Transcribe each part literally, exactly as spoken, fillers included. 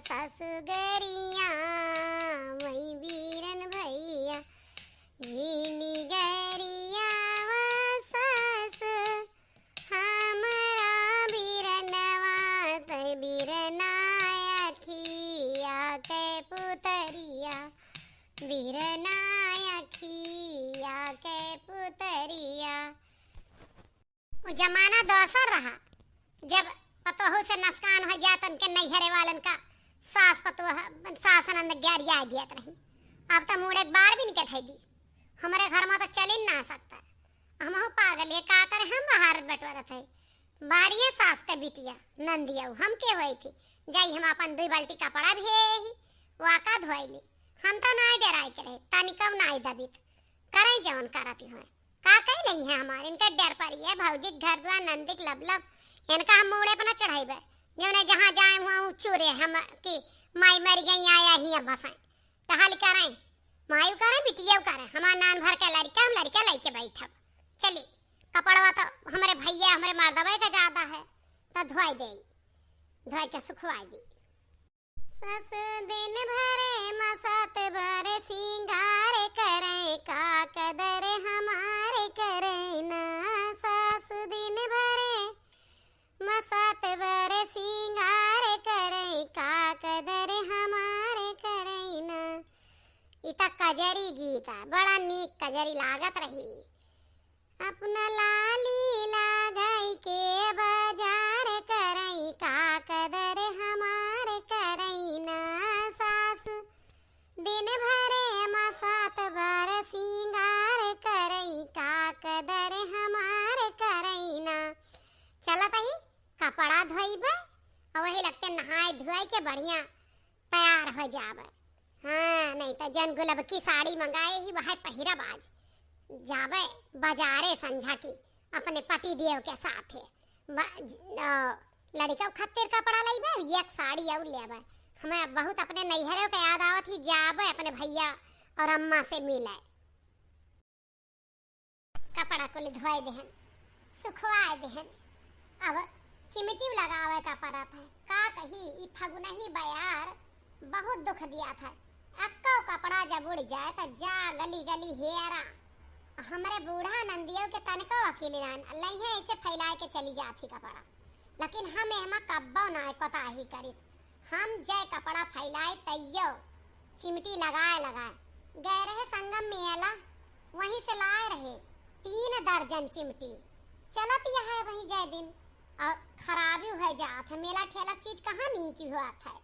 ससुगरिया वही बीरन भैया, जिनी गरिया वा सास, हमरा बीरनवा तै बीरना अखिया के पुतरिया, बीरना अखिया के पुतरिया। वो जमाना दोसर रहा, जब पतोहू से नसकान होइ जात, उनके नैहरे वालन का सास पतोह, सास ननद गरिया दियत रही। अब तो मुड़े एक बार भी निके धई दी। हमरे घर में तो चलिन ना सकता। हमहू पागल है, का करे, हम बहारत बटोरत है। बारिये सास के बिटिया, नंदिया, हम के होई थी? जाई हम अपन दुई बाल्टी कपड़ा भी है ही, वाका धोई ली। हम तो नाई डराई के रहे, तनिकौ नाई दबित। करे जवन करती होए। का कही लगी है हमारे, इनके डर परी है, भौजी के घर द्वार नंदी के लब लब, इनका हम मूड़े पर न चढ़ाइबे। जौने जहाँ जाए हुआ ऊ चूरे हम कि माई मर गई, आया हियाँ बसाए। टहल करें, मायू करें, बिटियौ करें, हमार नान भर के लड़का, हम लड़का लेके बैठब। चली, कपड़वा तो हमरे भैया, हमरे मर्दवे के ज्यादा है, तो धोई दे, धोई के सुखवाई दी। सास दिन भरे मसत बर सिंगार करे, का कदर हमार करे ना। सास दिन भरे मसत बर सिंगार करे, का कदर हमार करे ना। ई त कजरी गीत है, बड़ा नीक कजरी लागत रही। अपना लाली लगाई के बाजार करई, का कदर हमार करई ना। सासु दिन भरे मसत बर सिंगार करई, का कदर हमार करई ना। चलत ही कपड़ा धोइबे, और वही लगते नहाए धोए के बढ़िया तैयार हो जावे। हाँ, नहीं तो जन गुलबकी साड़ी मंगाए ही वह पहिरब आज। जावे बाजारे संझा की अपने पति देव के साथे। ब-, ज-, अ, लड़िका खातिर कपड़ा लइबे, एक साड़ी और लेबे। हमें बहुत अपने नैहरों के याद आवत ही, जावे अपने भैया और अम्मा से मिले। कपड़ा कुल धोए देहन, सुखवाए देहन। अब चिमटी लगावे का परत है। का कही, ई फगुनही बयार बहुत दुख दिया था। अक्को कपड़ा जब उड़ जाए त जा गली गली हेरा। हमरे बूढ़ा नंदियो के तनिको अकेले नान लइहे, ऐसे फैलाए के चली जात ही कपड़ा। लेकिन हम एहमा कब्बो ना कोताही करित। हम जय कपड़ा फैलाए तैयो चिमटी लगाए लगाए गए रहे संगम मेला, वहीं से लाए रहे तीन दर्जन चिमटी। चलत यह है वहीं जय दिन और खराबी हो जात है। मेला ठेला चीज कहाँ नीक हुआ था,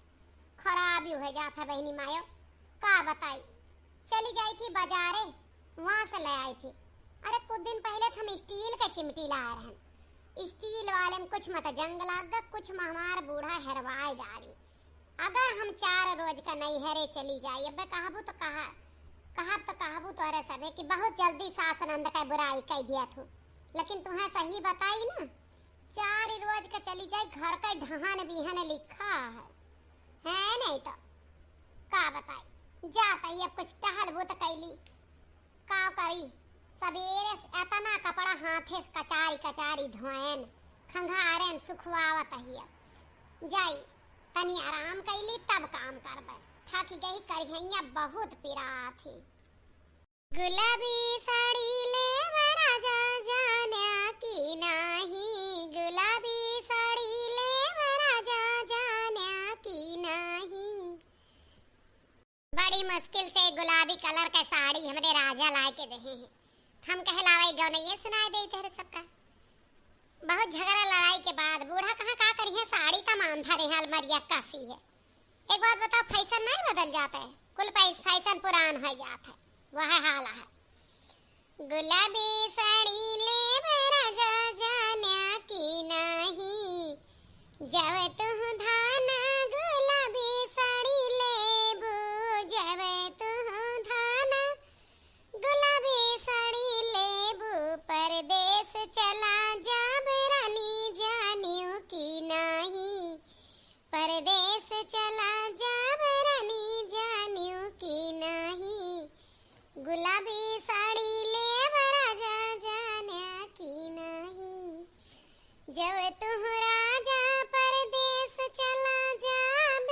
खराबी हो जात है बहिनी मायो, का बताई। चली जाई थी बाजारे, वहाँ से ले आई थी। अरे कुछ दिन पहले तो हम स्टील के चिमटी लाए रहन, स्टील वाले में कुछ मत जंग लाग गा, कुछ में हमार बूढ़ा हेरवाए डारी। अगर हम चार रोज का नैहरे चली जाई, अबे कहबू तो कहा, कहब तो कहबू तोहरे सबे कि बहुत जल्दी सास नंद का बुराई कह दिया तू, लेकिन तुम्हें सही बताई ना, चार रोज के चली जाई, घर का ढहान बिहन लिखा है, है नहीं तो का बताई। जात ही अब कुछ टहल बूत कैली, का करी, सबेरे से एतना कपड़ा हाथे से कचारी कचारी धोएन, खंघारेन, सुखवावत ही। अब जाई तनी आराम कैली तब काम करबे, थक गई, करिहैया बहुत पिरात ही। गुलाबी साड़ी लेब राजा जान्या कि नाही, गुलाबी साड़ी लेब राजा जान्या कि नाही। बड़ी मुश्किल से गुलाबी कलर का साड़ी हमरे राजा लाए के देहे हैं। हम कहे लावे गौनैये सुनाए दे तहरे सबका। बहुत झगड़ा लड़ाई के बाद बूढ़ा कहाँ का करिहे, साड़ी का मान धरे हैं, अलमारिया कसी है। एक बात बताओ, फैशन नहीं बदल जाता है, कुल फै-, फैशन पुरान हो जाता है, वह हाल है। गुलाबी साड़ी लेब राजा जान्या कि नाही, जब तुहु धाना गुलाबी साड़ी लेबू, जब तुहु धाना गुलाबी साड़ी लेबू, परदेस चला जाब रानी जान्यू कि नाही, परदेस चला जाब रानी जान्यू कि नाही, गुलाबी साड़ी लेब राजा जान्या कि नाही, जब तुहु राजा परदेस चला जाब,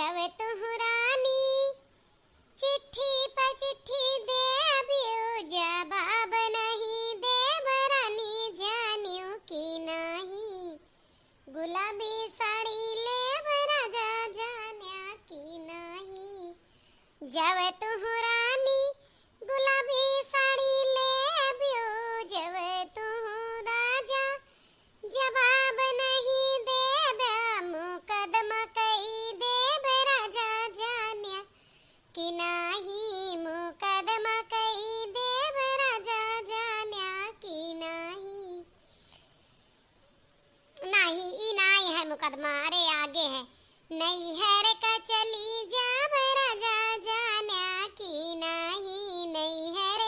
तब तुहु रानी चिट्ठी प चिट्ठी देब्यू, जवाब नहीं देब रानी जान्यू कि नाही। गुलाबी साड़ी लेब राजा जान्या कि नाही। जब तुहु रानी गुलाबी साड़ी लेब्यू, जब तुहु राजा जवाब नहीं देब्या, मुकदमा कई देब राजा जान्या कि नाही, मुकदमा कई देब राजा जान्या कि नाही। नाही, ई नाही है मुकदमा, अरे आगे है। नैहर का चली जाब राजा जान्या कि नाही, नैहर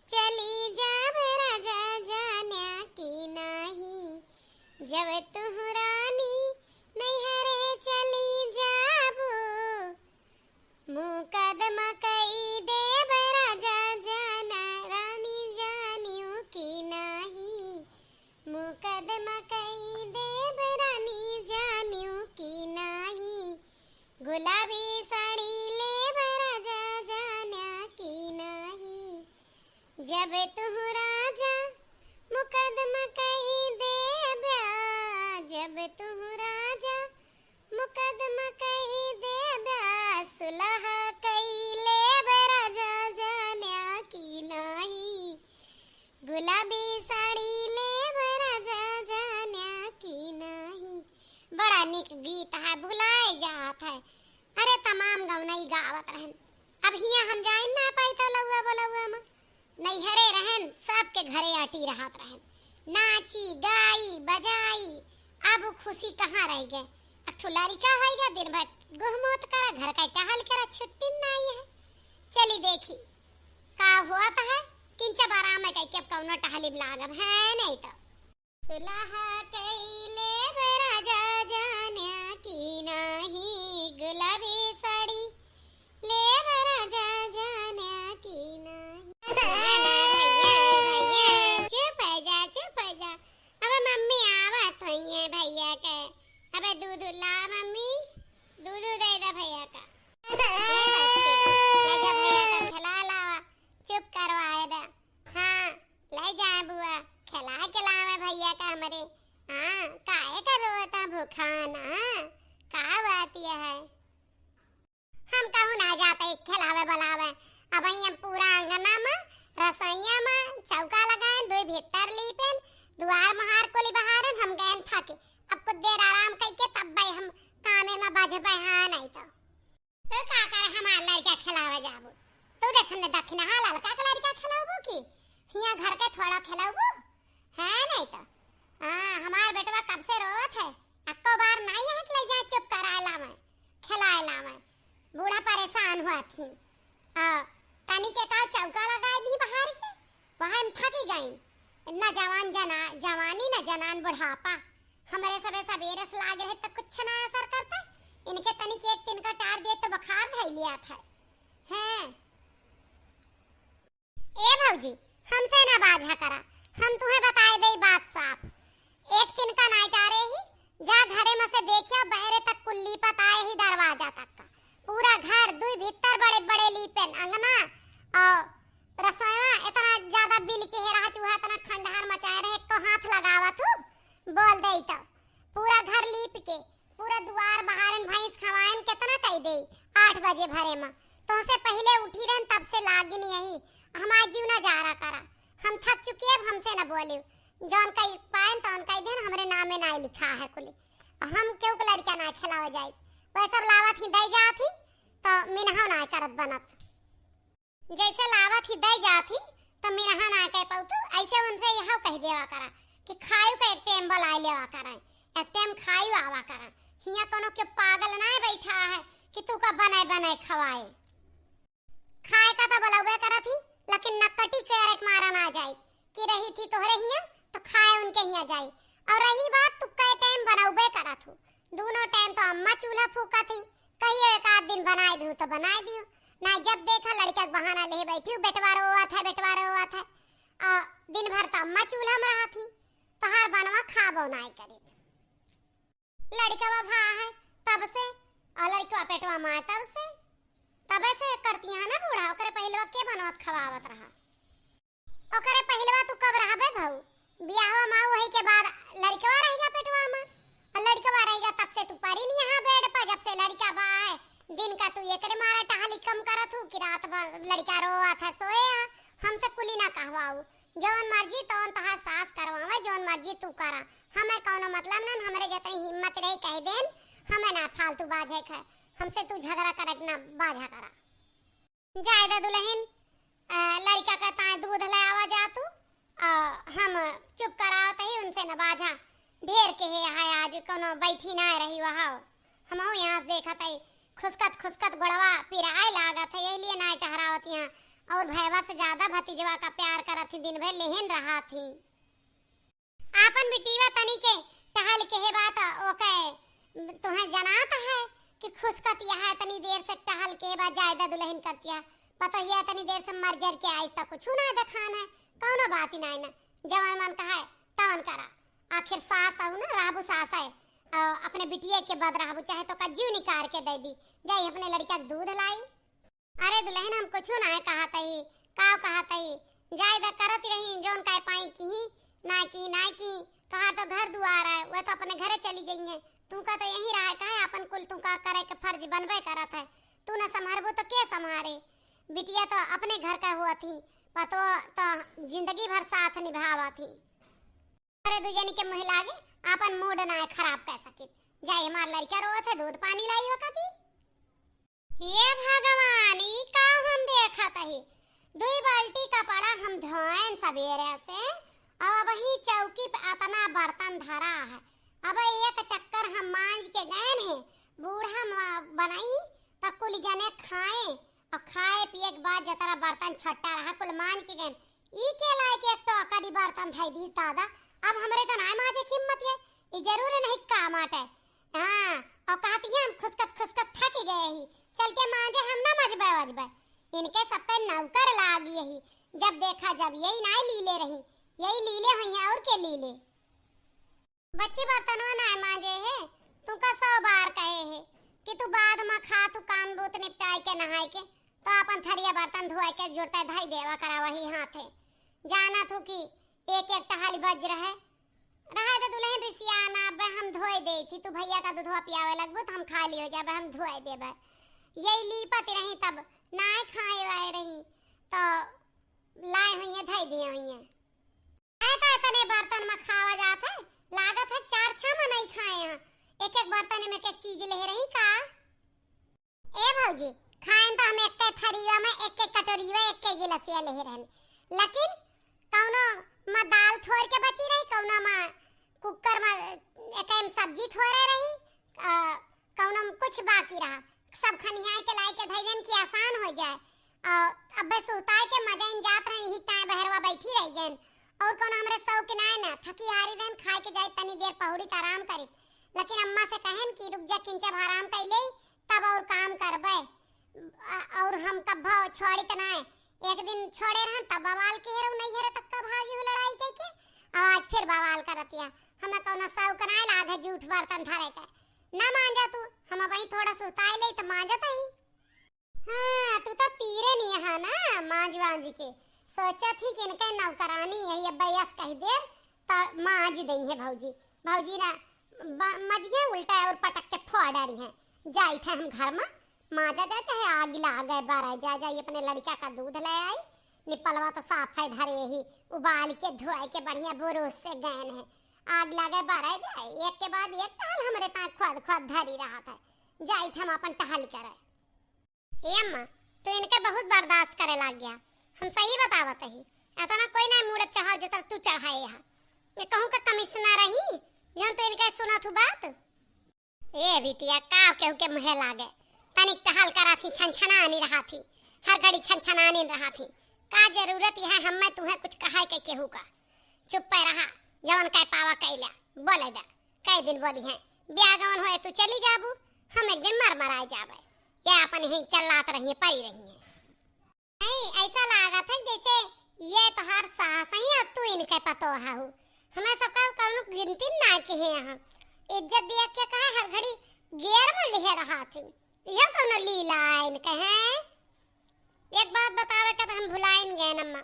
चली जाब राजा जान्या कि नाही। जब तुहु रानी नैहर चली जाबू, मुकदमा कई देब राजा जान्या, रानी जान्यू कि नाही। मुकदमा कई देब रानी जान्यू कि नाही। गुलाबी साड़ी लेब राजा जान्या कि नाही। जब तुहु राजा मुकदमा कई देब्या, जब तुहु राजा मुकदमा कई देब्या, सुलह कई लेब राजा जान्या कि नाही। गुलाबी साड़ी लेब राजा जान्या कि नाही। बड़ा निक गीत है, भुलाए जात है। अरे तमाम गवनई गावत रहन, अब हियाँ हम जाइन ना पाई तो लउआ बोलउआ मा। नैहरे रहन, सबके घरे आटी रहत रहन। नाची, गाई, बजाई, अब उ खुशी कहाँ रह गए? एक ठो लड़िका होइगा, दिन भर गुहमोत करा, घर का टहल करा, छुट्टी नाई है। चली देखी, का हुआ तो है, किंचा बारा में कह के अब कौनो टहली में लागब है नहीं तो। सुलह कई लेब राजा जान्या कि नाही, गुलाबी साड़ी लेब राजा जान्या कि नाही। भैया, भैया, चुप हो जा, चुप हो जा। अब मम्मी आवत होइए भैया के। अबे दूध ला मम्मी, दूध दे दे भैया का। ए बच्ची, ले जा भैया का खिला लावा, चुप करवाए दे। हाँ, ले जाए बुआ, खिलाए के लावे भैया का हमरे। हाँ, काहे का रोता भूखा ना? का बात यह है? हम कहूँ ना जाते खिलावे बुलावे। अब हम पूरा अंगना में, रसोइया में चौका लगाए, दुई भीतर लीपेन, दुआर महार कुली बहारन, हम गएन थके। अब कुछ देर आराम कइके तब भाई हम कामे में बजबे, हाँ नहीं तो। तो का करे हमार लड़का खिलावे जाबू? तू देख हमने दक्षिणा, हाँ, लड़का के लड़का खिलाबू की? हियाँ घर के थोड़ा खिलाबू? है नहीं तो। हाँ, हमार बेटवा कब से रोवत है, अक्को बार नहीं है कि ले जाए चुप कराए लावे, खिलाए लावे। बूढ़ा परेशान हुआ थी। हाँ, तनी के का चौका लगाए दी बाहर के, वहाँ हम थकी गई। इतना जवान जना-, जवानी न जनान बुढ़ापा। हमरे सबे सबेरे से लाग रहे तो कुछ ना असर करता। इनके तनिक एक तिनका टार दे तो बुखार धइ लिया था। हैं? ए भौजी, हमसे ना बाझा करा, हम तुहे बताए दई बात साफ। एक तिनका नाई टारे ही, जा घरे में से देखिया बहरे तक कुल लीपत आए ही दरवाजा तक का। पूरा घर दुई भीतर बड़े बड़े लीपेन, अंगना और रसोईवा इतना ज्यादा बिल के है रहा, चूहा इतना खंडहर मचाए रहे, एको हाथ लगावत हूँ, बोल दे तो। पूरा घर लीप के, पूरा दुआर बहारन, भैंस खवाएन, कितना कह दे, आठ बजे भरे में। तो से पहले उठी रहन, तब से लागिन यही, हमार जीव ना जा रहा करा। हम थक चुकी, अब हमसे ना बोलियो। जौन कह पाएन, तौन कह देन, हमरे नामे ना लिखा है कुली। हम क्यों के लड़का ना खिलावा जाए, वह सब लावत ही, दे जात ही, तो मिनहो ना करत बनत। जैसे लावत ही दे जात ही, तो मिनहा ना कह पाऊ तू, ऐसे उनसे यह कह देवा करा कि खायु का एक टाइम बुलाए लेवा करा, एक टाइम खायु आवा करा। हियाँ कोनो के पागल ना बैठा है कि तू का बनाए बनाए खवाए। खाए का तो बुलावे करत ही, लेकिन नकटी के एक मारा ना जाए कि रही थी तोहरे हियाँ, तो खाए उनके हियाँ जाए। और रही बात, तू कई टाइम बनौबे करत हो, दोनों टाइम तो अम्मा चूल्हा फूकत ही, कहियो एक आध दिन बनाए दू तो बनाए दियो, ना जब देखा लड़का के बहाना ले बैठी, बेटवा रोवत है, बेटवा रोवत है, और दिन भर तो अम्मा चूल्हा में रहत ही, तोहार बनवा खाबो नाय करी। लड़कवा भा है, तब से और लड़कवा पेटवा मा तब से, तबे से करती है ना बूढ़ा, ओकरे पहिलवा के बनवत खवावत रहा। ओकरे पहिलवा तू कब रहबे भऊ? बियाहवा मा वही के बाद लड़कवा रहिगा पेटवा मा। और लड़कवा रहिगा तब से तू परी नहीं यहाँ बेड पर, जब से लड़का बा है। दिन का तू एकरे मारे टहली कम करत हूँ कि रात भर लड़का रोवत है, सोए है। हमसे कुली ना कहवाऊ, जौन मर्जी तौन तोहार सास करवावे, जौन मर्जी तू करा। हमें कौनो मतलब ना, हमरे जतनी हिम्मत रही कह देन, हमें ना फालतू बाझे के, हमसे तू झगड़ा करे के ना बाझा करा। जाए दे दुलहिन, अ, लड़िका का ताए दूध ले आवा जा तू, अ, हम चुप करावत ही, उनसे न बाझा। ढेर के हे है, आज कौनो बैठी ना रही वहाँ। हमहू यहाँ से देखत ही, खुसकत खुसकत गोड़वा पिराए लागत है, यही लिए ना टहरावत यहाँ। और भैया से ज्यादा भतीजवा का प्यार करत ही, दिन भर लेहन रहत ही। आपन बिटिया तनी के टहल के हे बात ओके तुहें जनात है कि खुसकत यह है, तनी देर से टहल के बाद जायदा दुलहिन करतिया। पतोहिया तनी देर से मर जर के आइस त कुछु ना देखान है, कौनो बात ही नाई ना। जवन मन कहे तवन करा। आखिर सास हऊ ना, रहबू सास है। अ, अपने बिटिया के बाद रहबू, चाहे तो का जीव निकार के दे दी। जाई अपने लड़िका के दूध लाई। अरे दुलहिन, हम कुछु नाय कहत ही, का कहत ही? जाए द करत रही, जौन काय पाई की, नाय की, नाय की, तोहार तो घर दुआर है, वह तो अपने घरे चली जइहें। तू का तो यहीं रहे, काहे आपन कुल तू का करे के फर्ज बनबे करत है। तू न संभरबू तो के संभारे? बिटिया तो अपने घर का हुआ थी, पतो तो जिंदगी भर साथ निभावा थी। अरे दुजनी के मुँह लागे, आपन मूड ना खराब कर सकित। जाई हमार लड़का रोवत है, दूध पानी लाई ओका दी। हे भगवान, ई का हम देखत ही? दुई बाल्टी कपड़ा हम धोएन सबेरे से, और अब ही चौकी पे अतना बर्तन धरा है। अब एक चक्कर हम मांज के गएन है, बूढ़ा म-, बनाई त कुल जने खाए, और खाए पिए के बाद जतरा बर्तन छट्टा रहा कुल मांज के गएन। ई के लाए के एक टोकरी बर्तन धई दीस दादा, अब हमरे तो नाय मांजे की हिम्मत है, ई जरूर नहीं काम आटे। हाँ, और कहती है हम खुसकत खुसकत थक गए ही, चल के मांजे हम ना मजबे वजबे। इनके सबके नौकर लागी यही, जब देखा जब यही नाय लीले रही, यही लीले हुई है और के लीले। बच्ची बर्तनवा नाय मांजे है, तू का सौ बार कहे है कि तू बाद में खा, तू काम बूत निपटाए के नहाए के, तो अपन थरिया बर्तन धोए के जुड़ते धई देवा करा वही हाथे। जाना थू कि एक एक टहल बज रहे, रहे तो दुलहिन रिसियाना, अब हम धोए दे थी, तू भैया का दूधवा पियावे लगबू तो हम खाली हो जाबे, हम धोए देबे। यही लीपत रही तब नाय खाए वाए रही, तो लाए हुई है, धई दिए हुई है। ऐ तो इतने बर्तन में खावा जात है, लागत है चार छह मनई खाए हैं। एक एक बर्तन में एक एक चीज ले रही का? ए भौजी, खाएन तो हम एक के थरिया में, एक के कटोरिया, एक के गिलसिया ले रहन, लेकिन कौनो में दाल थोर के बची रही, कौनो में कुकर में एक सब्जी थोरे रही, अ, कौनो में कुछ बाकी रहा, सब खनियाए के लाई के धई देन कि आसान हो जाए। और अबे सुताए के मजा इन जात रहे, यही टाइम बहरवा बैठी रह गए। और कौन हमरे शौक ना है ना, थकी हारी रहन, खाए के जाए तनी देर पहुड़ी त आराम करी। लेकिन अम्मा से कहन कि रुक जा किंचा आराम कर ले, तब और काम करबे। अ-, और हम कब छोड़ी त ना है। एक दिन छोड़े रहन तब बवाल के हेरऊ नहीं हेरे तक का भागी हो लड़ाई कह के। और आज फिर बवाल करतिया। हमें कौनो शौक ना लाग है जूठ बर्तन धरे के। ना मांजा तू, हम वही थोड़ा सुताए ले त मांजत ही। हाँ, तू तो तीरे नहीं है ना, मांज वांज के। सोचा थी कि इनके नौकरानी है, ये बयस कह दे, तो मांज दई है भौजी। भौजी ना, ब-, मजिए उल्टा और पटक के फोड़ डारी है। जाई थे हम घर में, मांजा जा, चाहे आग लागे बारे, जा, जा, ये अपने लड़का का दूध ले आई, निपलवा तो साफ है धरे ही, उबाल के धोए के बढ़िया बुरुस से गैन है। आग लागे बारे जाए, एक के बाद एक टहल हमरे ताए खुद, खुद धरी रहा था। जाई थे हम अपन टहल करे। ए अम्मा, तू इनके बहुत बर्दाश्त करे लाग गया। हम सही बतावत ही, इतना कोई ना मूड़े चढ़ाओ जितना तू चढ़ाए हा। ये कहूँ का कमिश्नर रही, जौन तू इनके सुनत हूँ बात। ए बिटिया, का केहू के मुँहे लागे? तनिक टहल करा थी, छनछनानी रहा थी, हर घड़ी छनछनानी रहा थी। का जरूरत है हमें तुहे कुछ कहे के केहू का? चुप्पे रहा, जवन कह पावा कैला, बोले दा। कई दिन बोली है, ब्याह गवन होए तू चली जाबू, हम एक दिन मर मराए जाबे। ये अपन ही चल्लात रही है, परी रही है। नहीं, ऐसा लागत है जैसे ये तोहार सास ही और तू इनके पतो हऊ। हमें सबका कौनो गिनती ना किहे यहाँ। इज्जत दिया के कहा हर घड़ी गेर में लिहे रहा थी। इहो कौनो लीला आइन कहे। एक बात बतावे के तो हम भुलाइन गए अम्मा।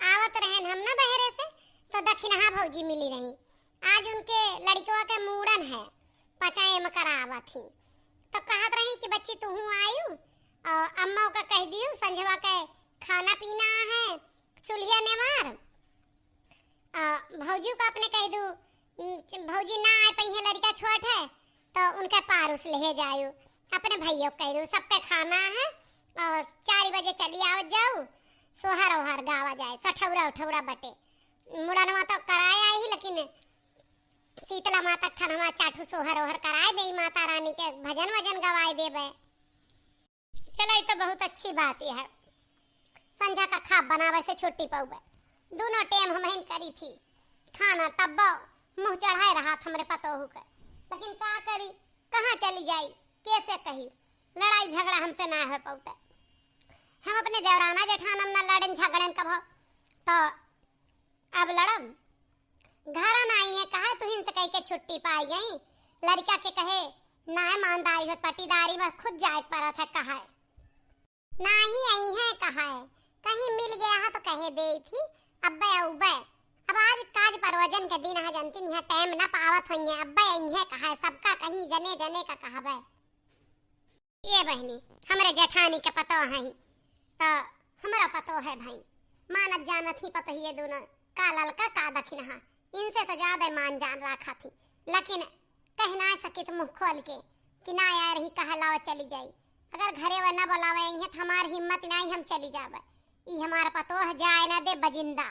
आवत रहन हम ना बहरे से, तो दखिनहा भौजी मिली रही। आज उनके लड़कवा के मूड़न है, पचाए में करावत ही। तो कहत रही कि बच्ची तू हूँ आयु, और अम्मा का कह दियो संझवा के खाना पीना है, चूल्हिया नेवार। आ, भौजी का अपने कह दू, उम, भौजी ना आए पइहे, लड़का छोट है, तो उनके पारुस ले जायु, अपने भैया को कह दू, सबके खाना है, और चार बजे चली आवत जाऊ, सोहर ओहर गावा जाए, सठौरा उठौरा बटे, मुड़नवा तो कराए आई ही, लेकिन शीतला माता के थनवा चाठू सोहर ओहर कराए दे, माता रानी के भजन वजन गवाए देबे। चला, ई तो बहुत अच्छी बात यह है। संझा का खाब बनावे से छुट्टी पउबे। दोनों टेम हमहिन करी थी खाना, तब्बो मुँह चढ़ाए रहा हमरे पतोहू के। लेकिन का करी, कहाँ चली जाई, कैसे कही, लड़ाई झगड़ा हमसे ना हो पउते। हम अपने देवराना जेठानम ना लड़न झगड़न कभो, तो अब लड़ब। घर ना आई है कहे, तुहिन से कह के छुट्टी पाई गई। लड़का के कहे, ना ईमानदारी होत, पटीदारी में खुद जाए के पड़त है कहे। नाही आई है कहे, कहीं मिल गया है तो कहे दे थी, अब्बे अउबे। अब आज काज परोजन के दिन है, जनती नहीं है, टाइम ना पावत होइए, अब्बे आई है कहे, सबका कहीं जने जने का कहबे। ये बहिनी, हमरे जेठानी के पतोह हैं, तो हमरो पतोह है भाई। मानत जानत ही पतोहिए दोनों, का ललका का दखिनहा, इनसे तो ज्यादा मान जान रखा थी। लेकिन कह ना सकित मुँह खोल के कि ना आए रही, कहा लाओ चली जाई। अगर घरे वा ना बुलावे आई है तो हमार हिम्मत नहीं, हम चली जाबे। ई हमार पतोह जाए ना दे बजिंदा,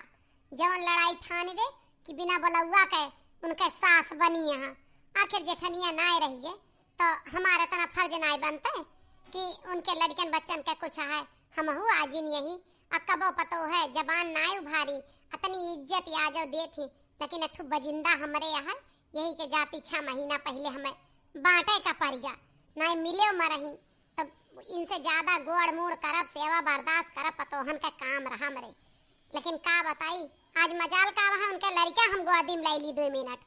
जवन लड़ाई ठान दे कि बिना बुलौआ के उनके सास बनी यहाँ। आखिर जेठनिया नाय रही गए, तो हमार इतना फर्ज नाय बनते कि उनके लड़कन बच्चन के कुछ है, हमहू आजिन यही। आ कबो पतोह है, जबान नाय उभारी, इतनी इज्जत आजो देत ही, लेकिन एक ठो बजिंदा हमरे यहाँ, यही के जाति छह महीना पहले हमें बांटे का परिगा, नाय मिले मरही। तब इनसे ज्यादा गोड़ मूड़ करब, सेवा बर्दाश्त करब, पतोहन का काम रहा हमरे। लेकिन का बताई, आज मजाल का वहाँ उनके लड़का हम गोदी में ले ली, दो मिनट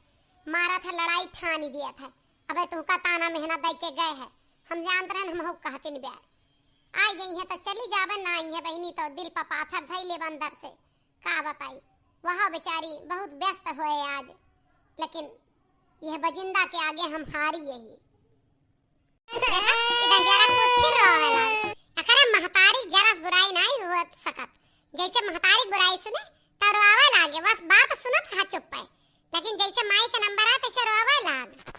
मारा था, लड़ाई ठानी दिया था। अबे तुमका ताना मेहना दे के गए है, हम जानत रहन, हम हो कहतिन ब्यार। आई गई है तो चली जाबे, ना आई है बहिनी तो दिल पर पाथर धई लेब अंदर से। का बताई, वह बेचारी बहुत व्यस्त होए आज, लेकिन यह बजिंदा के आगे हम हारी यही। देखा, इधर जरा कूद फिर रोवे लाग। एकरे महतारी जरा से बुराई नाई हुआ सकत। जैसे महतारी बुराई सुने, त रोवे लागे। बस बात सुनत रहा चुप है, लेकिन जैसे माई का नंबर आए, तैसे रोवे लाग।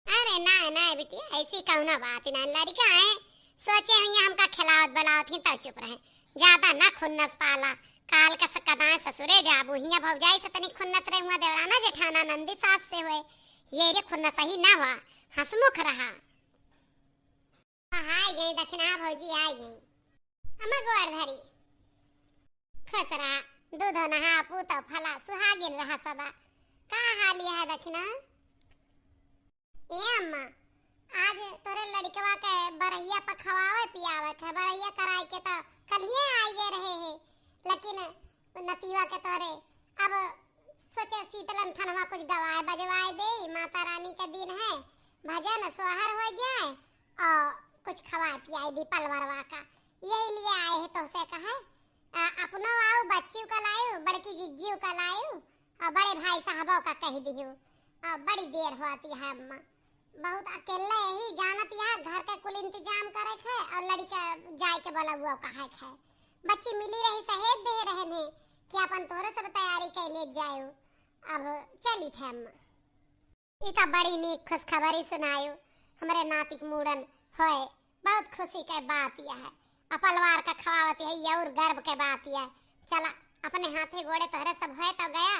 अरे ना, ना बिटिया, ऐसी कौनो बात ना। लड़का है, सोचे हुई हमका खिलावत बलावत ही, तो चुप रहे। ज्यादा ना खुन्नस पाला। काल का सकदाएं ससुरे जाबू, हिया भौजाई से तनी खुन्नस रहे, हुआ देवराना जेठाना नंदी सास से हुए। ये रे खुन्नस ही ना हुआ, हंसमुख रहा। आई गई दखिनहा भौजी, आई गई। अम्मा गोड़ धरी। खुश रहा, दूध नहा, पूत फला, सुहागिन रहा सदा। का हाल यह दखिनहा? ए अम्मा, आज तोरे लड़कवा के बरहिया पर खवावे पियावे के, बरहिया कराए के तो कल्हिए आइए रहे है, लेकिन नतीवा के तोरे अब सोचे शीतलन थनवा कुछ गवाए बजवाए दे, माता रानी का दिन है, भजन सोहर हो जाए और कुछ खवाए पियाए दी पलवरवा का, यही लिए आए हैं तोहसे कहे। आ, अपनो आऊ, बच्चियों का लायू, बड़की जिज्जियों का लायू, और बड़े भाई साहबों का कह दियो। और बड़ी देर होती है अम्मा, बहुत अकेले यही जानत यहाँ घर का कुल इंतजाम करे खे और लड़का जाए के बोला हुआ कहे खे। बच्ची मिली रही सहेज दे रहन है कि अपन तोरे सब तैयारी कर ले जायो। अब चली थे अम्मा। ई त बड़ी नीक खुशखबरी सुनायो, हमरे नातिक मूड़न होए, बहुत खुशी के बात यह है। अपलवार का खवावत है, ये और गर्व के बात यह। चला, अपने हाथे गोड़े तोहरे सब होए तो गया,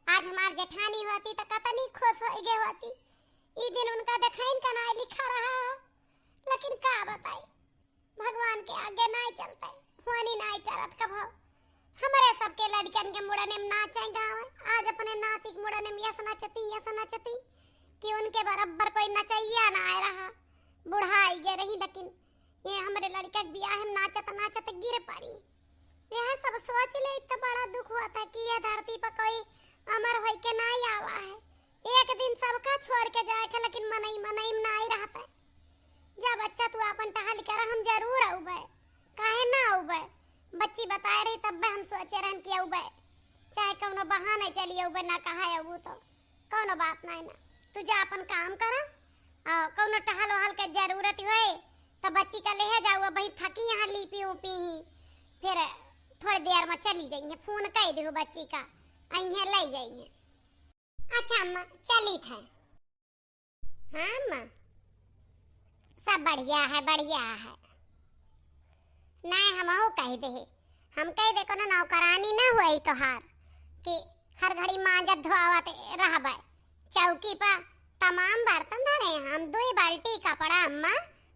आज हमार जेठानी होती तो कतनी खुश हो गए होती। ई दिन उनका देखाइन का नाय लिखा रहा, लेकिन का बताई, भगवान के आगे नाय चलते, होनी नाय चलत कभो। हमरे सबके लड़कन के मुड़ने में नाचे गावे, आज अपने नाती के मुड़ने में यस नचती, यस नचती कि उनके बराबर कोई नचैया नाय रहा। बुढ़ाई गए रही, लेकिन ये हमरे लड़का के बियाह में नाचत नाचत गिर पड़ी। यह सब सोच ले तो बड़ा दुख हुआ था कि यह धरती पर कोई अमर होई के नाय आवा है। एक दिन सबका छोड़ के जाए के, लेकिन मनई मनई में नाई रहत है। जा बच्चा, तू आपन टहल कर, हम जरूर अउबे, काहे ना अउबे? बच्ची बताए रही, तब्बे हम सोचे रहन कि अउबे, चाहे कौनो बहाने चली अउबे, ना कहा अउबू तो कौनो बात नाई ना। तू जा आपन काम कर, आ कौनो टहल वहल के जरूरत होए तो बच्ची का लेहे जाऊ, अबहीं थकी यहाँ लीपी उपी ही, फिर थोड़ी देर में चली जाइए, फोन कह दियो बच्ची का, अइहे ले जाइए। अच्छा अम्मा, चलित है। हाँ अम्मा, सब बढ़िया है, बढ़िया है। नाई, हमहू कह दे, हम कह दे, कोनो नौकरानी ना हुई तोहार कि हर घड़ी मांजत धोवत रहबे। चौकी पर तमाम बर्तन धरे हैं हम, दुई बाल्टी कपड़ा अम्मा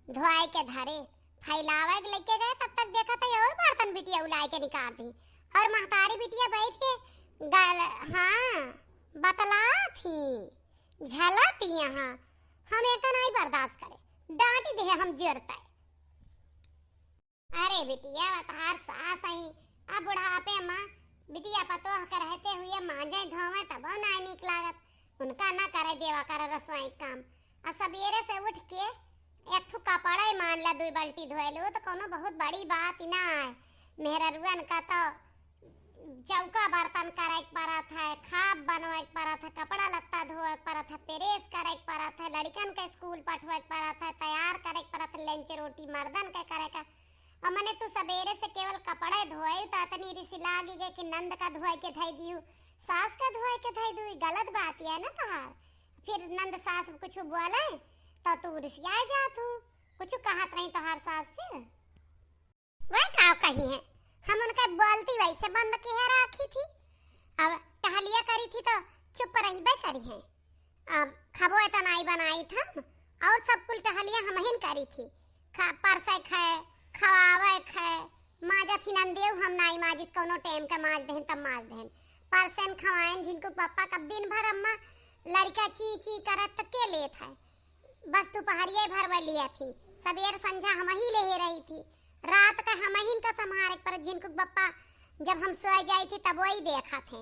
धोए के धरे, फैलावे के लेके गए, तब तक देखा था और बर्तन बिटिया उलाए के निकाल दी। और महतारी बिटिया बैठ के गल, हाँ, बतला थी, झला थी यहाँ। हम एका नाई बर्दाश्त करे, डांटी दे हम जोरता। अरे बिटिया, तहार सास आई, अब बुढ़ापे में बिटिया पतोह के रहते हुए मांजे धोवे तबो नाई नीक लागत। उनका ना करे देवा करे रसोई काम। आ सबेरे से उठ के एक ठो कपड़ा ही मान ला, दुई बाल्टी धोए लो तो कोनो बहुत बड़ी बात ही ना है। मेहररुअन का तो चौका बर्तन करे के परत है, खाब बनवे के परत है, कपड़ा लत्ता धोए के परत है, प्रेस करे के परत है, लड़िकन के स्कूल पठवे के परत है, तैयार करे के परत है, लंच रोटी मर्दन के करे का। और मने तू सबेरे से केवल कपड़े धोए तो अतनी रिसी लागी गई कि नंद का धोए के धई दियो, सास का धोए के धई दियो, गलत बात है ना तोहार। फिर नंद सास कुछ बोले तो तू रिसिया जात हूँ, कुछ कहत रही तोहार सास फिर। वह का कही है, हम उनके बोलती वैसे बंद किहे राखी थी। अब टहलिया करी थी तो चुप रहिबे करी है। अब खबो एतना नाई बनाई था और सब कुल टहलिया हमहिन करी थी। खा, परसे खाए, खवावे खाए, माजत ही नंदेव हम नाई माजित, कौनो टाइम का माज देहन तब माज देहन। परसेन खवाएन झिनकू पप्पा कब दिन भर अम्मा लड़का ची ची करत तो के लेत है। बस दुपहरिया भर वह लिया थी, सबेर संझा हमही लेहे रही थी। रात का हमहिन का संभारे पर झिनकू बप्पा जब हम सोए जाई थी तब वही देखा थे।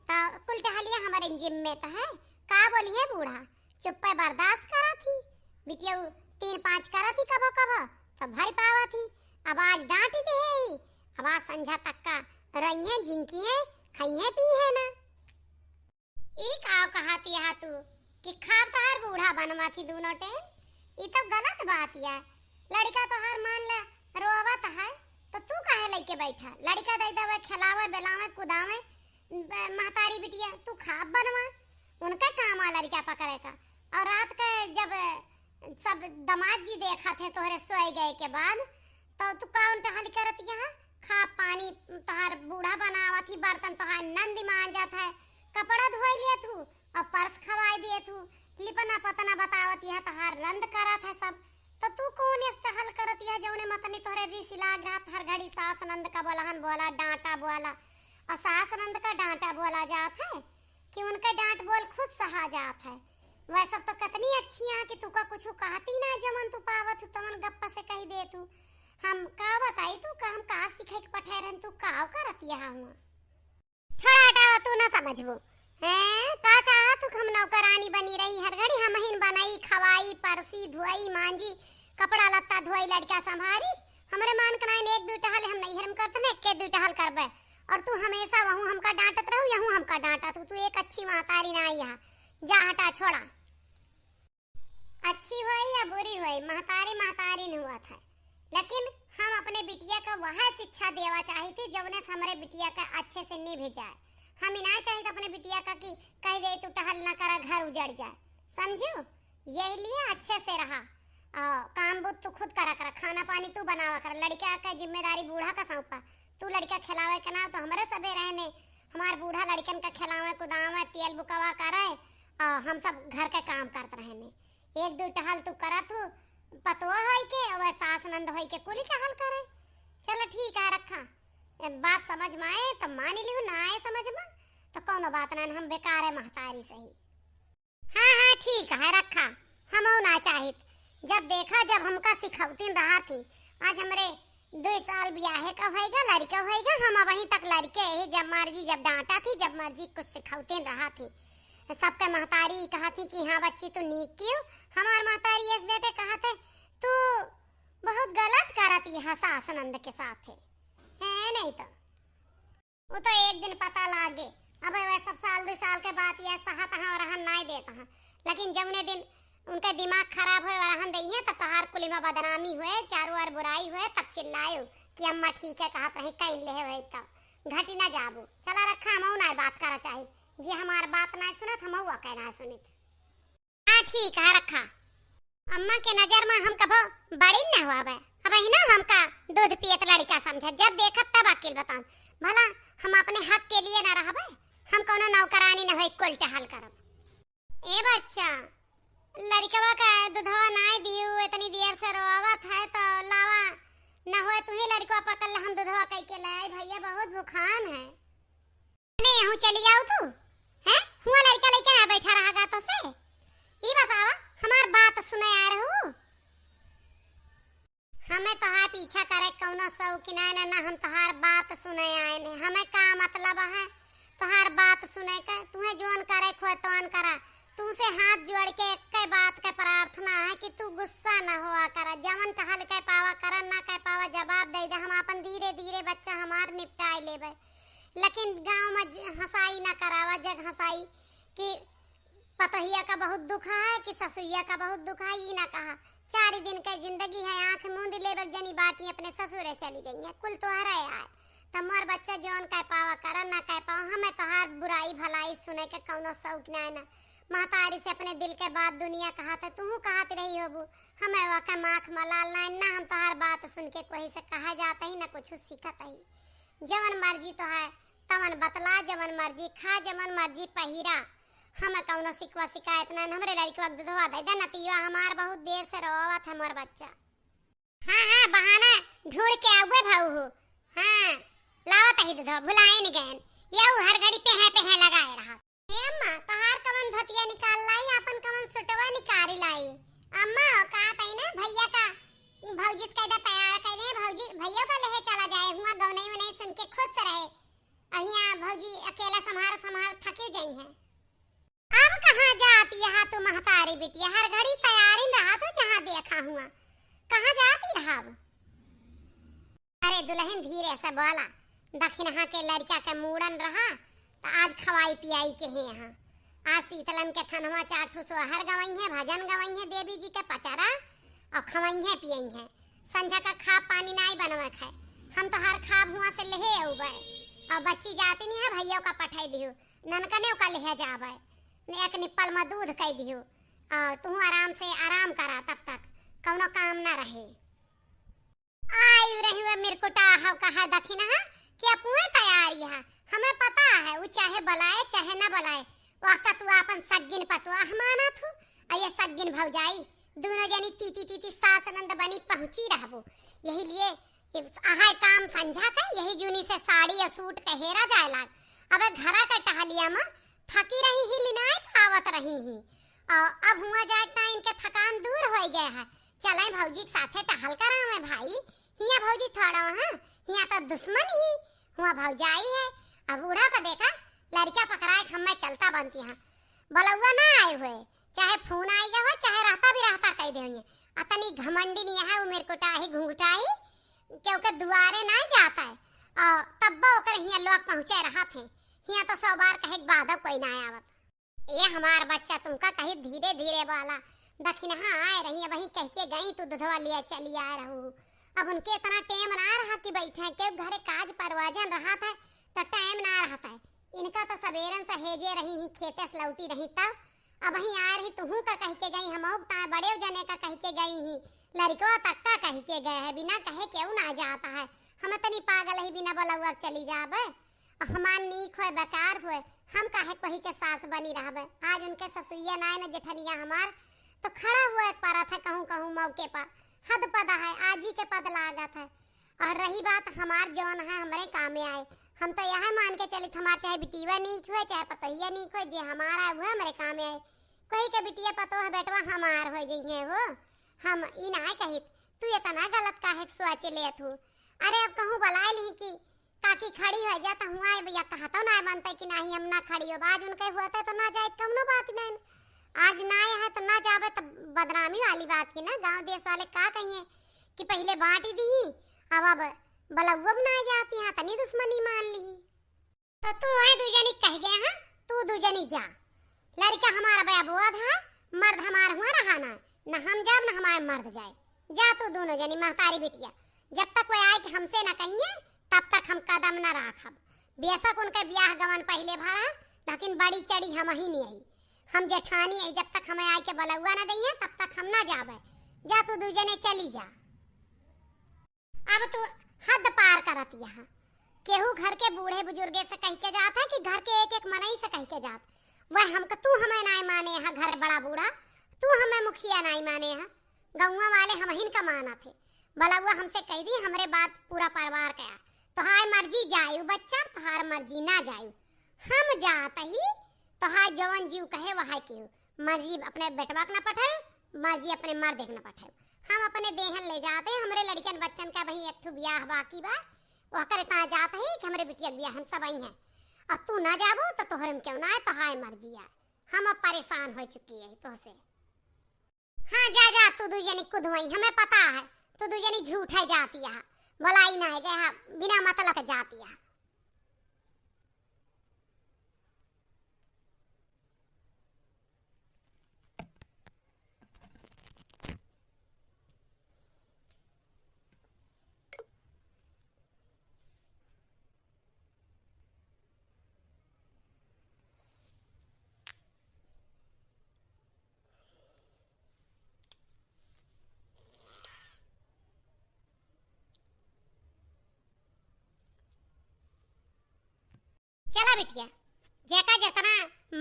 तो कुल टहलिया हमारे जिम्मे तो है। का बोली है बूढ़ा, चुप्पे बर्दाश्त करा थी। बिटिया तीन पाँच करा थी कबो कबो तो भर पावा थी। अब आज डांटी दे ही, अब आज संझा तक का रही है, झिनकी है, खाई है, पी है ना। ई का कहत यहा तू कि खाब तहार बूढ़ा बनवा थी दूनो टेम? ई तो गलत बात या। लड़का तोहार मान ले रोवत है तो तू काहे लेके बैठा? लड़का दे देवे, खिलावे, बेलावे, कुदावे, ब-, महतारी बिटिया, तू खाब बनवा। उनके काम आ लड़का पकड़े का। और रात के जब सब दामाद जी देखत है तोहरे सोए गए के बाद, तो तू कौन टहल करत यहाँ? खा पानी, तोहार बूढ़ा बनावत ही, बर्तन तोहार नंद मांजत है, कपड़ा धोए लियत हूँ और पर्स खवाए दियत हूँ, लिपना पतना बतावत यह तोहार रंद करत है सब। तो तू कौन इस टहल करत यह जौने मतनी तोहरे रीस लाग रहा, हर घड़ी सास नंद का बोलहन बोला, डांटा बोला, और सास नंद का डांटा बोला जात है कि उनके डांट बोल खुद सहा जात है। वह सब तो कितनी अच्छी हैं कि तू का कुछ कहती ना, जमन तू पावत हूँ तमन गप्पा से कही दे तू। हम का बताई तू का, हम का सीखे के पठे रहन, तू का करत यहाँ हुआ? छोड़ा हटावा, तू ना समझबू। हैं, का चाहत तू हम नौकरानी बनी रही, हर घड़ी हमहिन बनाई, खवाई, परसी, धोई, मांजी, कपड़ा लत्ता धोई, लड़का संभारी? हमरे मान के नाइन एक दुई टहल हम नैहर में करत ना, एक दुई टहल करबे। और तू हमेशा वहूँ हमका डांटत रहू, यहूँ हमका डांटत हूँ। तू एक अच्छी महतारी ना आई यहाँ, जा हटा, छोड़ा। अच्छी होई या बुरी होई, महतारी महतारी न हुआ था, लेकिन हम अपने बिटिया का वह शिक्षा देवा चाही थी जवने से हमरे बिटिया का अच्छे से निभ जाए। हम ही ना चाही तो अपने बिटिया का कि कह दे तू टहल ना करा, घर उजड़ जाए, समझू? यही लिए अच्छे से रहा। आ, काम बुत तू खुद करा कर, खाना पानी तू बनावा कर, लड़का का जिम्मेदारी बूढ़ा का सौंपा। तू लड़का खिलावे के ना तो हमरे सबे रहने, हमार बूढ़ा लड़कन का खिलावे कुदावे, तेल बुकवा करे, आ, हम सब घर के काम करत रहने। एक दो टहल तू करत हूँ, पतोह होई के, वह सास नंद होई के कुली टहल करे। चलो ठीक है, रखा। जब बात समझ में आए तो मान लियो, ना आए समझ में तो कौनो बात ना, हम बेकार है महतारी सही। हाँ, हाँ, ठीक है, रखा। हमहू ना चाहित। जब देखा, जब हमका सिखौतीन रहा थी। आज हमरे दुई साल बियाहे का होएगा, लड़का होएगा, हम अबहीं तक लड़के ही, जब मर्जी, जब डांटा थी, जब मर्जी कुछ सिखौतीन रहा थी। सबके महतारी कहत ही कि हाँ बच्ची, तू नीक कियो। हमार महतारी इस बेटे कहत है, तू बहुत गलत करत ही सास नंद के साथ है, है नहीं तो। वो तो एक दिन पता लागे। अब वह सब साल दो साल के बाद यह सहत हाँ और रहन नाय देत हाँ, लेकिन जौने दिन उनका दिमाग खराब होए और रहन दइहे, तब तोहार कुली में बदनामी होए, चारों ओर बुराई होए, तब चिल्लायो कि अम्मा ठीक है कहत रही, कहीं ले होए तब घटी ना जाबू। चला रखा, हम ना बात करा चाही। जे हमार बात ना सुनत, हम हुआ के ना सुनित। हाँ, ठीक है, रखा। अम्मा के नजर में हम कभो बड़ी न हुआ बे। अब ही ना हमका दूध पियत लड़का समझा, जब देखत तब अकेल बताऊं। भला हम अपने हक के लिए ना रहबे, हम कोनो नौकरानी न होई, कुल टहल करब। ए बच्चा, लड़कवा का दूधवा नाय दियो, इतनी देर से रोवत है, तो लावा, न होए तू ही लड़कवा पकड़ ले, हम दूधवा कई के लाई, भैया बहुत भुखान है। ने हूँ चली आऊ तू, हैं? हुआ लड़का लइके ना बैठा रहा गा तो से? ई बतावा, हमार बात सुने आ रहू? हमें तोहार पीछा करे कौनो शौक ना, ना, ना, हम तोहार बात सुने आए ने। हमें का मतलब है तोहार बात सुने के? तुहे जोन करे खोए तोन करा। तू से हाथ जोड़ के एक बात के प्रार्थना है कि तू गुस्सा ना हुआ करा, जवन कहल के पावा करा, ना कह पावा जवाब दे दे। हम अपन धीरे धीरे बच्चा हमार निपटाए लेबे, लेकिन गाँव में ज-, हंसाई ना करावा, जग हंसाई कि पतोहिया का बहुत दुख है कि ससुइया का बहुत दुख है, ई ना कहा। चार दिन के जिंदगी है, आंख मूंद लेबे जनी बाटी अपने ससुरे चली गई है, कुल तोहरे आए। त मोर बच्चा जौन कह पावा करा, ना कह पावा, हमें तोहार बुराई भलाई सुने के कौनो शौक ना है ना। महतारी से अपने दिल के बात दुनिया कहत है, तूहू कहत रही होबू, हमें वह के माख मलाल ना, ना हम तोहार बात सुन के कोई से कहा जात ही, ना कुछ सीखत ही। जवन मर्जी तो है, तवन बतला, जवन मर्जी खा, जवन मर्जी पहिरा, हमें कौनो शिकवा शिकायत ना, हमरे लड़कवा के दूधवा दे दे, नतिया हमार बहुत देर से रोवत है मोर बच्चा। हाँ, हाँ, बहाना ढूंढ के आउए भाऊ हो। हाँ, लावत ही दूधवा, भुलाए न गयन, यऊ हर घड़ी पेहे पेहे लगाए रहा। ए अम्मा, तोहार कवन धोतिया निकाल लाई, आपन कवन सुटवा निकाल लाई। अम्मा हो, का तई ना भैया का भौजी से कह दे तैयार कर दे, भौजी, भैया का लेहे चला जाए, हुआ गौनई उनई सुन के खुश रहे। अहिया भौजी अकेला संभार संभार थकी जाई है। अब कहाँ जाती यहाँ तू महतारी बिटिया, हर घड़ी तैयारी रहा तो जहाँ देखा हुआ, कहाँ जाती रहा अब? अरे दुल्हन धीरे से बोला, दखिनहा के लड़का के मूड़न रहा, त आज खवाई पियाई के है यहाँ। आज शीतलन के थनवा चार ठो सोहर गवई है, भजन गवई है, देवी जी के पचरा और खवई है पियई है। संझा का खाब पानी नाई बनवे खाए, हम तो हर खाब हुआ से लेहे अउबे। और बच्ची जाती नहीं है, भैया का पठाई दिहु, ननकने का लेहे जाबे, ने एक निप्पल में दूध कई दिहु। और तू आराम से आराम करा, तब तक कौनो काम ना रहे। आई रही हुए मिरकुटा हव कहा दखिनहा कि अपुए तैयार यहाँ। हमें पता है, वो चाहे बुलाए, चाहे ना बुलाए, वक्त तू आपन सग्गिन पतोह मानत हूँ, और ये सग्गिन भौजाई, दोनों जनी तीती तीती सास नंद बनी पहुँची रहबो। यही लिए ये अहाय काम संझा के, यही जूनी से साड़ी और सूट के हेरा जाए लाग। अब घरा के टहलिया में थकी रही, हिल नाय पावत रही ही। और अब हुआ जाए ता इनके थकान दूर होई गए है। चले भौजी के साथे टहल करावे भाई। हिया भौजी थोड़ा, हाँ, हिया तो दुश्मन ही हुआ भौजाई है। अब बूढ़ा को देखा, लड़का पकड़ाए के हमें चलता बनती है। बलौआ ना आए हुए, चाहे फोन आई गए हो, चाहे रहता भी रहता कह दे हुए। अतनी घमंडी नहीं है, वो मेरे को टाही घुंघटाही, क्योंकि दुआरे ना जाता है। और तब्बो ओकर हिया लोग पहुँचे रहत हैं। हिया तो सौ बार कहे के बाद कोई ना आवत। ए हमार बच्चा, तुमका कही धीरे धीरे बोला। दखिनहा आए रही, वही कह के गई, तू दूधवा लिया चली आए रहू। अब उनके इतना टेम ना रहा कि बैठे, के घरे काज परवाजन रहा था, तो टाइम ना रहता है। इनका तो सबेरन से हेजे रही ही, खेते से लौटी रही तब। अब वहीं आए रही, तुहू का कह के गई, हम ता बड़े जने का कह के गई ही। लड़कवा तक का कह के गए है, बिना कहे केहू ना जाता है। हम तनी पागल ही, बिना बोलौआ चली जाबे। हमार नीक होए, बेकार होए, हम काहे कोही के सास बनी रहबे? आज उनके ससुइया नाय न जेठनिया हमार, तो खड़ा हुए परत है कहूँ कहूँ मौके पर। हद पद है, आजी के पद लागत है। और रही बात हमार जौन है, हमरे कामे आए। हम तो यह मान के चलित, हमार चाहे बिटिया नीक होए, चाहे पतोहिया नीक होए, जे हमार आए, वो हमरे कामे आए। कोही के बिटिया पतोह बेटवा हमार हो जइहे हो। हम ई नाय कहित, तू इतना गलत काहे सोच लेत हूँ? अरे अब कहूँ बुलाए ली कि बाकी खड़ी होइ जा त हुआँ भैया कहतो ना बनते कि नाही हम ना खड़ी हो। आज उनके हुआ था तो ना जाए, कौनो बात नहीं। आज ना आए हैं तो ना जावे तो बदनामी वाली बात की ना, गाँव देश वाले का कहिए कि पहिले बाँटी दी, अब अब बलौआ भी ना जाती, हाँ तनी दुश्मनी मान ली। तो तू है दू जनी कह गए हैं, तू दू जनी जा। लड़का हमारा बया बोध है, मर्द हमार हुआ रहा ना, न हम जाब न हमारे मर्द जाए। जा तू दोनों जनी महतारी बिटिया, जब तक वह आए कि हमसे ना कहिए तब तक हम कदम ना राखब। बेशक उनके ब्याह गवन पहिले भरा, लेकिन बड़ी चढ़ी हम ही नहीं आई। हम जेठानी है, जब तक हमें आए के बलौआ ना दइए तब तक हम ना जाबे। जा तू दू जने चली जा। अब तू हद पार करत यहाँ। केहू घर के बूढ़े बुजुर्गे से कह के जात है कि घर के एक एक मनई से कह के जात। वह हमका तू हमें नाई माने है, घर बड़ा बूढ़ा, तू हमें मुखिया नाई माने है। गौवा वाले हमहिन का मानत है। बलौआ हमसे कह दी, हमरे बाद पूरा परिवार का। तोहार मर्जी जायु बच्चा, तोहार मर्जी ना जायु। हम जात ही, तोहार जवन जीव कहे वह केहू। मर्जी अपने बेटवा के ना पठाए, मर्जी अपने मर्द के ना पठाए। हम अपने देहन ले जाते, हमरे लड़कन बच्चन का वहीं एक ठो ब्याह बाकी बा, वह करे ता जात ही कि हमरे बिटिया के ब्याह हम सब आई हैं। और तू ना जाबो तो तोहरे में क्यों ना आए, तोहार मर्जी आए। हम अब परेशान हो चुकी है तोहसे। हाँ, जा, जा, तू दू जनी कुदवई, हमें पता है, तू दू जनी झूठ है जाती है, भलाई ना है गए है, बिना मतलब के जाती है। चला बिटिया, जेका जितना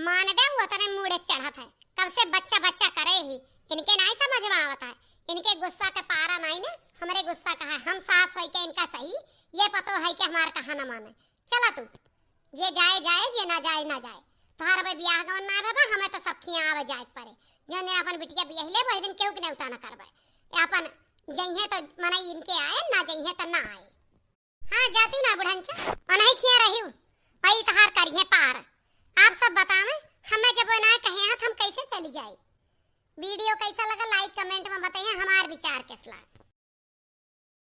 मान दे, वो उतने मूड़े चढ़त है। कब से बच्चा बच्चा करे ही, इनके नाई समझ में आवत है। इनके गुस्सा के पारा नाई ना, हमरे गुस्सा का है। हम सास होई के इनका सही, ये पतो है कि हमार कहा न माने। चला तू, जे जाए जाए, जे ना जाए ना जाए। तोहार भाई ब्याह गवन ना बाबा, हमें तो सब खिया आवे जाए के पड़े। जौन दिन अपन बिटिया बियाह ले, वही दिन केहू के नेवता ना करबे। अपन जइहे तो मनई इनके आए, ना जइहे तो ना आए। हाँ, जाती ना बुढ़नचा, ओनही खिया रही हूँ। भाई तोहार करिहे पार। आप सब बतावे, हमें जब वो ना कहे हैं, तो हम कैसे चली जाए? वीडियो कैसा लगा, like comment में बताइए, हमार विचार कैसा लगा।